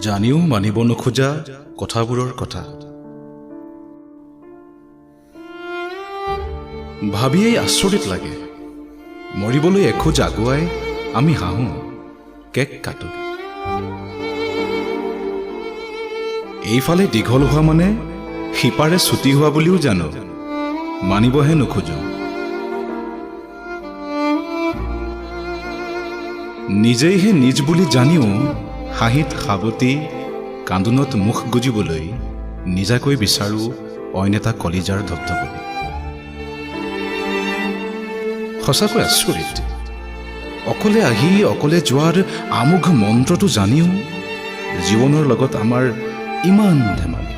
জানিও মানিব নোখোজা কথাবোৰৰ কথা ভাবিয়েই আচৰিত লাগে। মৰিবলৈ এখোজ আগুৱাই আমি হাঁহোঁ, কেক কাটো। এইফালে দীঘল হোৱা মানে সিপাৰে ছুটি হোৱা বুলিও জানো, মানিবহে নোখোজোঁ। নিজেইহে নিজ বুলি জানিও হাঁহিত সাৱটি কান্দোনত মুখ গুজিবলৈ নিজাকৈ বিচাৰোঁ অইন এটা কলিজাৰ ধপধপনি। সঁচাকৈ আচৰিত, অকলে আহি অকলে যোৱাৰ আমোঘ মন্ত্ৰটো জানিও জীৱনৰ লগত আমাৰ ইমান ধেমালি।